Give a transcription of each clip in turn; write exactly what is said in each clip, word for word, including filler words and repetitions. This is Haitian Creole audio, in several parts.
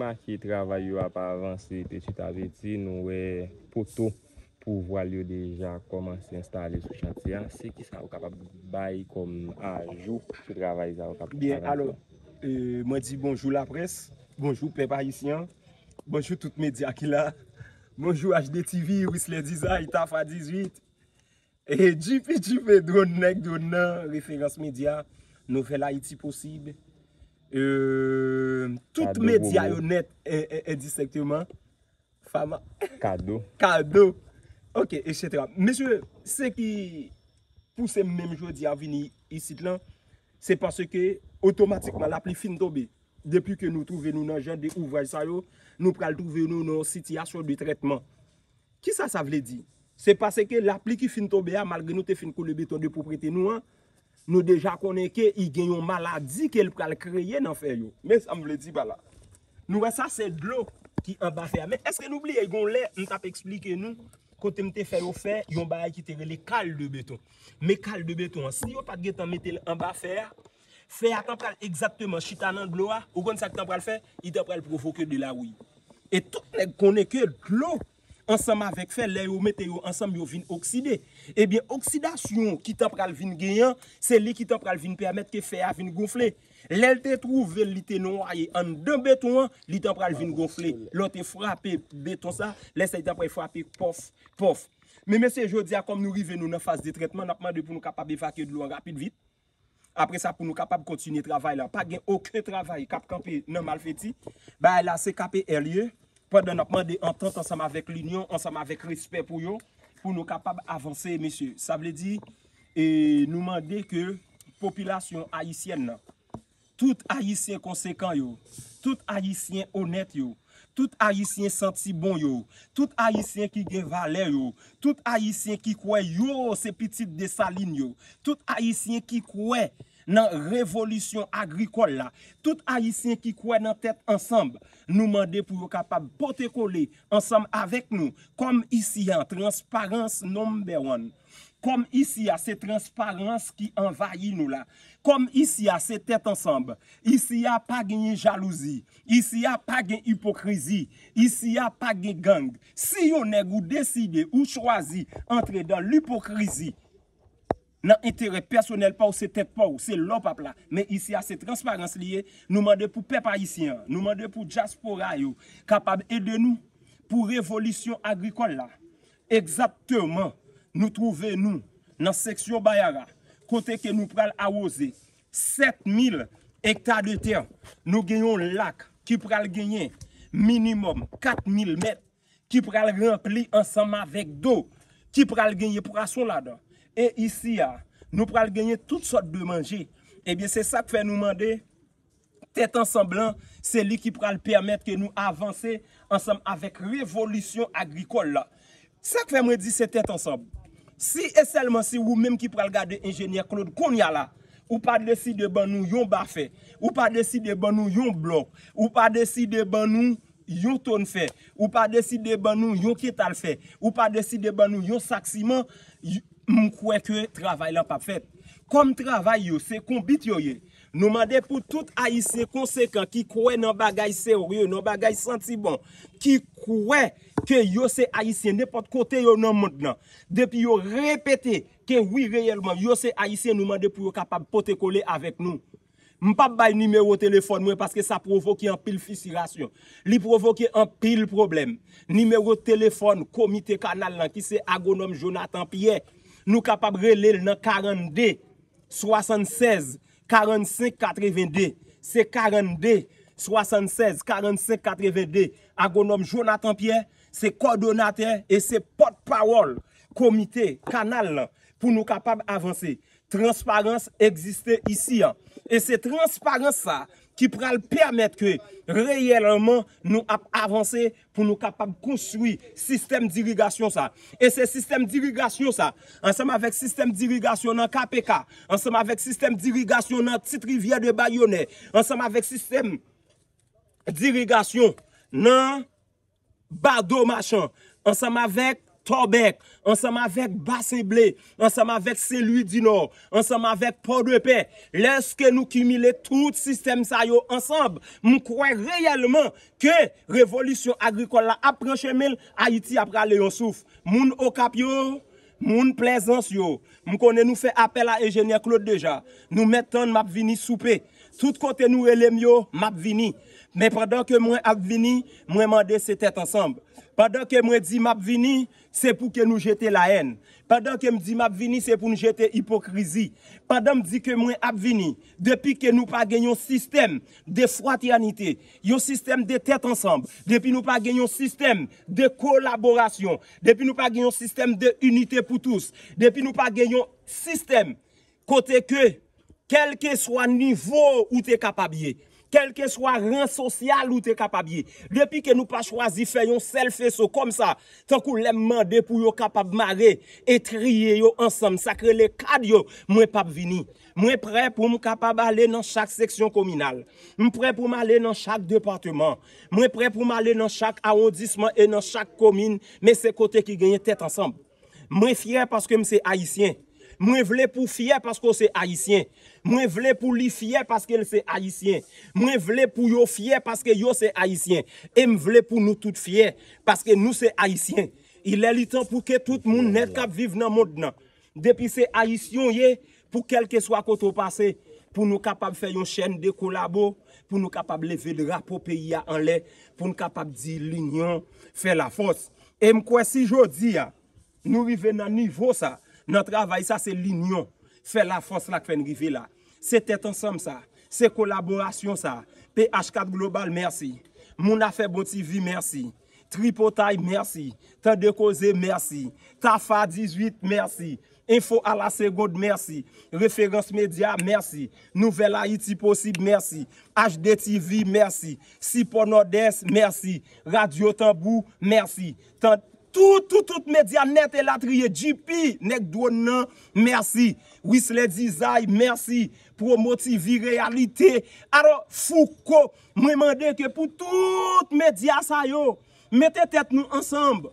remake travay yo ap avanse petit à petit, nou wè poto pou vwal yo deja kòmanse enstale sou chantye a. Se kisa ou kapab bay kòm ajou sou travay sa yo k ap avanse? Byen, alò, e, mwen di bonjou laprès, bonjou pèp ayisyen, bonjou tout medya ki la, bonjou H D T V, Whistler Design, Tafa dizuit, e, G P G P, Drone Nèg, Drone nan, Referans Medya, Nouvèl Ayiti Posib, e, tout medya yo nèt, e, e, endistenkteman. Fama. Kado. Kado. Ok, et cetera. Mesye, se ki pouse m menm jodi a vini isit lan, se paske otomatikman lapli fin tonbe. Depi ke nou twouve nou nan jan de ouvraj sa yo, nou pral twouve nou nan yon sitiyasyon de trètman. Kisa sa vle di? Se paske lapli ki fin tonbe a, malgre nou te fin koule beton de pwopriyete nou an, nou deja konnen ke i gen yon maladi ke l pral kreye nan fè yo. Men sa m vle di pa la. Nou wè sa se dlo ki anba fè a. Men èske nou bliye gon lè m t ap eksplike nou kote m te fè yo fè yon bagay ki te rele kal de beton? Men kal de beton an, si yo pa t gentan mete l anba fè a, fè a t ap pral egzakteman chita nan dlo a, ou konn sa k t ap pral fè? Li t ap pral pwovoke de lawouy. E tout nèg konnen ke dlo ansanm avèk fè, lè yo mete yo ansanm, yo vin okside. Ebyen, oksidasyon ki t ap pral vin genyen an, se li ki t ap pral vin pèmèt ke fè a vin gonfle. Lè l te twouve l, li te nwaye anndan beton an, li t ap pral vin gonfle. Lè w te frape beton sa, lè sa li t ap pral frape pòf, pòf. Men mesye, jodi a, kòm nou rive nou nan faz de trètman, n ap mande pou nou kapab evakye dlo an rapid vit. Apre sa, pou nou kapab kontinye travay la. Pa gen okenn travay k ap kanpe nan malfeti. Bagay la, se K P R li ye. Pandan n ap mande antant ansanm avèk linyon, ansanm avèk respè pou yo, pou nou kapab avanse, mesye. Sa vle di, e, nou mande ke popilasyon ayisyèn nan, tout Ayisyen konsekan yo, tout Ayisyen onèt yo, tout Ayisyen santi bon yo, tout Ayisyen ki gen valè yo, tout Ayisyen ki kwè yo se pitit Desalin yo, tout Ayisyen ki kwè nan revolisyon agrikòl la, tout Ayisyen ki kwè nan tèt ansanm, nou mande pou yo kapab pote kole ansanm avèk nou, kòm isi a, transparans number one. Kòm isi a, se transparans ki anvayi nou la. Kòm isi a, se tèt ansanm. Isi a, pa genyen jalouzi. Isi a, pa gen ipokrizi. Isi a, pa gen gang. Si yon nèg ou deside, ou chwazi antre dan lipokrizi, nan enterè pèsonèl pa w, se tèt pa w, se lò p ap la. Men isi a, se transparans li ye. Nou mande pou pèp ayisyen an, nou mande pou dyaspora yo kapab ede nou pou revolisyon agrikòl la. Egzakteman, nou twouve nou nan seksyon Bayara, kote ke nou pral awoze sèt mil ekta de tè. Nou gen yon lak ki pral genyen minimòm kat mil mèt, ki pral ranpli ansanm avèk do, ki pral genyen pwason ladan. E isi a, nou pral genyen tout sòt de manje. Ebyen, se sa k fè nou mande tèt ansanm lan, se li ki pral pèmèt ke nou avanse ansanm avèk revolisyon agrikòl la. Sa k fè mwen di se tèt ansanm? Si e sèlman si ou menm ki pral gade enjenyè Claude kounye a la, ou pa deside ban nou yon ba fè, ou pa deside ban nou yon blòk, ou pa deside ban nou yon tòn fè, ou pa deside ban nou yon kental fè, ou pa deside ban nou yon sak siman, y- m kwè ke travay lan p ap fèt. Kòm travay yo, se konbit yo ye. Nou mande pou tout Ayisyen konsekan ki kwè nan bagay serye, nan bagay santi bon, ki kwè ke yo se Ayisyen nenpòt kote yo nan mond lan. Depi yo repete ke wi, reyèlman, yo se Ayisyen, nou mande pou yo kapab pote kole avèk nou. M p ap bay nimewo telefòn mwen paske sa pwovoke anpil fisirasyon. Li pwovoke anpil pwoblèm. Nimewo telefòn komite kanal lan ki se agwonòm Jonathan Pierre. Nou kapab rele l nan karannde swasannsèz karannsenk katrevende. Se karannde swasannsèz karannsenk katrevende. Agwonòm Jonathan Pierre se kòdonatè e se pòtpawòl komite kanal lan pou nou kapab avanse. Transparans egziste isi a. E se transparans sa ki pral pèmèt ke reyèlman nou ap avanse pou nou kapab konstwi sistèm dirigasyon sa. E se sistèm dirigasyon sa, ansanm avèk sistèm dirigasyon nan K P K, ansanm avèk sistèm dirigasyon nan Ti Rivyè de Bayonè, ansanm avèk sistèm dirigasyon nan Bado Machan, ansanm avèk Pòbèk, ansanm avèk Basen Ble, ansanm avèk Sen Lwi di Nò, ansanm avèk Pòdepè. Lèske nou kimile tout sistèm sa yo ansanm, m kwè reyèlman ke revolisyon agrikòl la ap pran chemen l, Ayiti ap rale yon souf. Moun Okap yo, moun Plèzans yo, m konnen nou fè apèl a enjenyè Claude deja. Nou mèt tann, m ap vini soupe. Tout kote nou rele m yo, m ap vini. Men pandan ke mwen ap vini, mwen mande se tèt ansanm. Pandan ke mwen di m ap vini, se pou ke nou jete lahèn. Pandan ke m di m ap vini, se pou n jete ipokrizi. Pandan m di ke mwen ap vini, depi ke nou pa gen yon sistèm de fratènite, yon sistèm de tèt ansanm, depi nou pa gen yon sistèm de kolaborasyon, depi nou pa gen yon sistèm de inite pou tous, depi nou pa gen yon sistèm kote ke, kèlkeswa nivo ou te kapab ye, kèlkeswa ran sosyal ou te kapab ye, depi ke nou pa chwazi fè yon sèl feso kòmsa, tankou lè m mande pou yo kapab mare etriye yo ansanm, sa k rele kad yo, mwen p ap vini. Mwen prè pou m kapab ale nan chak seksyon kominal. M prè pou m ale nan chak depatman. Mwen prè pou m ale nan chak awondisman e nan chak komin, men se kote ki genyen tèt ansanm. Mwen fyè paske m se Ayisyen. Mwen vle pou w fyè paske w se Ayisyen. Mwen vle pou li fyè paske l se Ayisyen. Mwen vle pou yo fyè paske yo se Ayisyen. E m vle pou nou tout fyè paske nou se Ayisyen. Il est le temps pou ke tout moun nèt k ap viv nan mond nan, depi se Ayisyen w ye, pou kèlkeswa kote w pase, pou nou kapab fè yon chèn de kolabo, pou nou kapab leve drapo peyi a anlè, pou n kapab di linyon fè lafòs. E m kwè si jodi a, nou rive nan nivo sa, nan travay sa, se linyon fè lafòs la k fè n rive la. Se tèt ansanm sa, se kolaborasyon sa. P H kat Global, mèsi. Moun Afè Bon T V, mèsi. Tripotay, mèsi. Tande Koze, mèsi. Tafa dizuit, mèsi. Enfo a la Segond, mèsi. Referans Medya, mèsi. Nouvèl Ayiti Posib, mèsi. H D T V, mèsi. Sipò Nòdès, mèsi. Radyo Tanbou, mèsi. Tan, tout, tout, tout medya nèt elatriye, G P, nèg dwòn nan, mèsi. Wisley Dizay, mèsi. Promo T V, Reyalite. Alò, Fouco, mwen mande ke pou tout medya sa yo, mete tèt nou ansanm,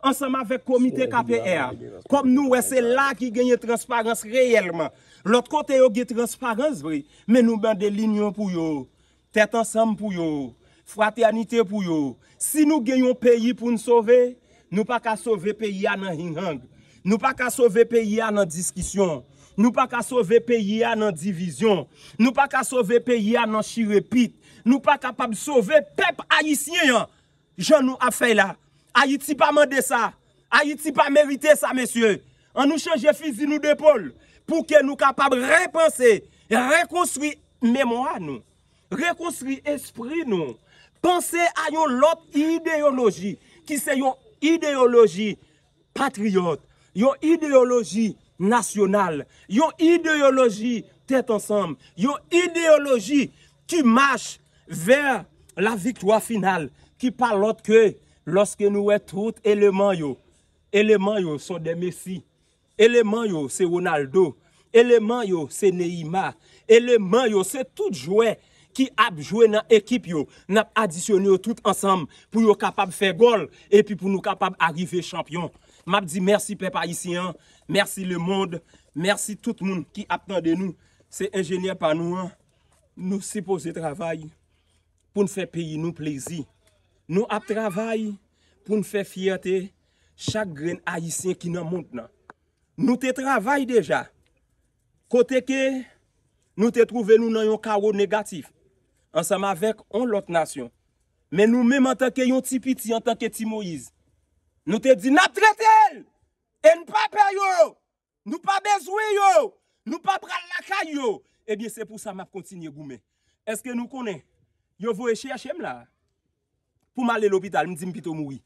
ansanm avèk komite K P R, kòm nou wè se la ki genyen transparans reyèlman. Lòt kote yo gen transparans vre, men nou mande linyon pou yo, tèt ansanm pou yo, fratènite pou yo. Si nou gen yon peyi pou n sove, nou pa ka sove peyi a nan hinghang. Nou pa ka sove peyi a nan diskisyon. Nou pa ka sove peyi a nan divizyon. Nou pa ka sove peyi a nan chire pit. Nou pa kapab sove pèp ayisyen an jan nou ap fè la. Ayiti pa mande sa. Ayiti pa merite sa, mesye. Ann nou chanje fizi nou depòl pou ke nou kapab repanse, rekonstwi memwa nou, rekonstwi espri nou, panse a yon lòt ideyoloji ki se yon ideyoloji patriyòt, yon ideyoloji nasyonal, yon ideyoloji tèt ansanm, yon ideyoloji ki mach vè laviktwa final, ki pa lòt ke lòske nou wè tout eleman yo. Eleman yo se de Messi. Eleman yo se Ronaldo. Eleman yo se Neymar. Eleman yo se tout jwè ki ap jwe nan ekip yo. N ap adisyone yo tout ansanm pou yo kapab fè gòl epi pou nou kapab arive chanpyon. M ap di mèsi pèp ayisyen an, mèsi lemonn, mèsi tout moun ki ap tande nou. Se enjenyè pa nou an, nou sipoze travay pou n fè peyi nou plezi. Nou ap travay pou n fè fyète chak grenn ayisyen ki nan mond nan. Nou te travay deja, kote ke nou te twouve nou nan yon kawo negatif, ansanm avèk yon lòt nasyon. Men nou menm antanke yon ti piti, antanke ti Moyiz, nou te di n ap trete l! E n pa pè yo! Nou pa bezwen yo! Nou pa pral lakay yo! Ebyen, se pou sa m ap kontinye goumen. Èske nou konnen? Yo voye chèche m la. Pou m ale lopital, m di m pito mouri.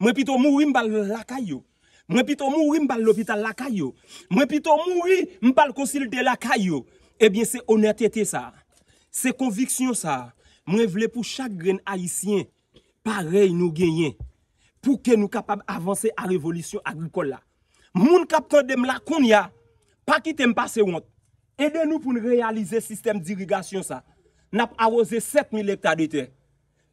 Mwen pito mouri, m pa al lakay yo. Mwen pito mouri, m pa al lopital lakay yo. Mwen pito mouri, m pa al konsilte lakay yo. Ebyen, se onètete sa. Se konviksyon sa. Mwen vle pou chak grenn ayisyen parèy nou genyen pou ke nou kapab avanse a revolisyon agrikòl la. Moun k ap tande m la kounye a, pa kite m pase wont. Ede nou pou n reyalize sistèm dirigasyon sa. N ap awoze sèt mil ekta de tè.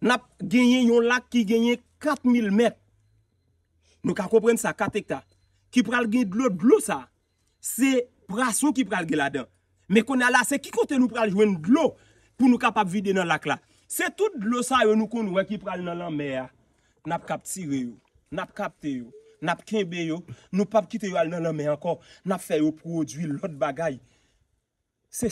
N ap genyen yon lak ki genyen kat mil mèt. Nou ka konprann sa, kat ekta. Ki pral gen dlo, dlo sa. Se pwason ki pral gen ladan. Men kounye a la, se ki kote nou pral jwenn dlo pou nou kapab vide nan lak la. Se tout dlo sa yo nou konn wè ki pral nan lanmè a. N ap kaptire yo. N ap kapte yo. N ap kenbe yo. Nou p ap kite yo al nan lanmè ankò. N ap fè yo pwodui lòt bagay. Se